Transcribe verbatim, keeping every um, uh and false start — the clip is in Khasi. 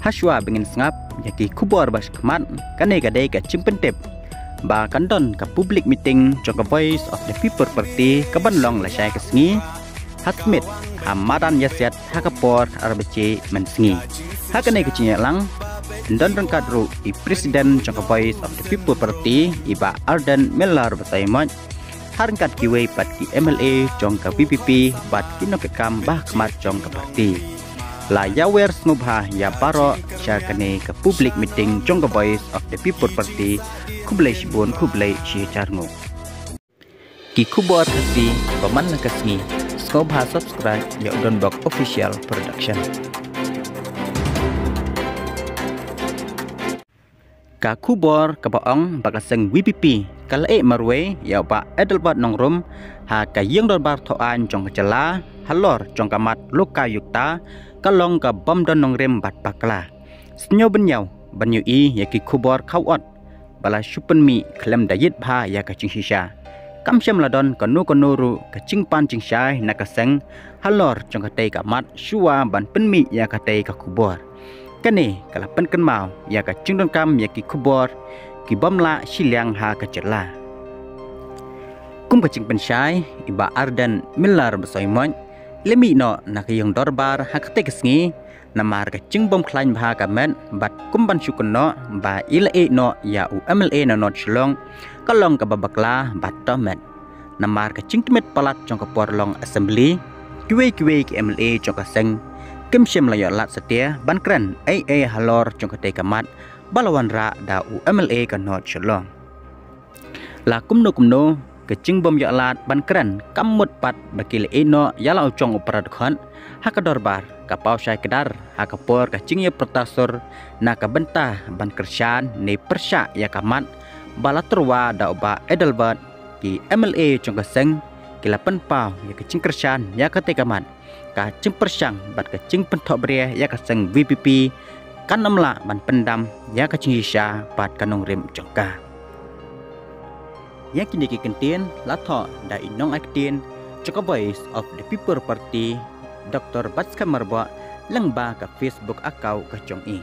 Hashwa ba ngin sngap ïa ki khubor ba shakhmat, kane ka dei ka jingpyntip ba kan don ka public meeting jong ka Voice of the People Party ka ban long lashai ka sngi ha Smit, ha madan Ïasiat, ha ka por ar baje mynsngi. Ha kane ka jingïalang, don ryngkat ruh i President jong ka Voice of the People Party, i Bah Ardent Miller Basaiawmoit, ha ryngkat kiwei pat ki M L A jong ka V P P bad ki nongkit kam ba hakhmat jong ka party. La ïawer sngewbha ïa baroh sha kane ka public meeting jong ka Voice of the People Party. Khublei shibun, khublei shihajar nguh. Ki khubor Khasi ba man la ka sngi, sngewbha subscribe ïa u Donbok Official Production. Ka khubor kaba ong ba ka seng V P P ka la ïeh marwei ïa u Bah Adelbert Nongrum ha ka ïing dorbar thaw aiñ jong ka jylla halor jong ka mat Lokayukta, ka long kaba ym don nongrim bad bakla. Sngewbha ban ïohi ïa ki khubor khawot ba la shu pynmih khlem da ïit bha ïa ka jingshisha. Kam shym la don kano kano ruh ka jingpan jingshai na ka seng halor jong katei ka mat shuwa ban pynmih ïa katei ka khubor. Kane ka la pynkynmaw ïa ka jingdonkam ïa ki khubor ki bym lah shiliang ha ka jylla. Kum ka jingpynshai, i Bah Ardent Miller Basaiawmoit i la mih noh na ka ïing dorbar ha katei ka sngi namar ka jingbym khlaiñ bha ka met bad kum ban shu kynnoh ba i la ïeh noh ïa u M L A na North Shillong, ka long kaba bakla bad tohmet. Namar ka jingtymmen palat jong ka por long assembly, kiwei kiwei ki M L A jong ka seng kim shym la ïoh lad satia ban kren ei ei halor jong katei ka mat ba la wanrah da u M L A ka North Shillong. La kumno kumno, ka jingbym ïoh lad ban kren kam mut pat ba ki la ïeh noh ïa la u jong u para dkhot ha ka dorbar, ka paw shai kdar ha ka por ka jingïapyrta sur na ka bynta ban kyrshan ne pyrshah ïa ka mat ba la tyrwa da u Bah Adelbert. Ki M L A jong ka seng ki la pynpaw ïa ka jingkyrshan ïa katei ka mat. Ka jingpyrshang bad ka jingpynthohbria ïa ka seng V P P kan ym lah ban pyndam ïa ka jingshisha bad ka nongrim jong ka. Ïa kine ki kyntien la thoh da i nongai ktien jong ka Voice of the People Party, Doctor Batskhem Myrboh, lyngba ka Facebook account ka jong i.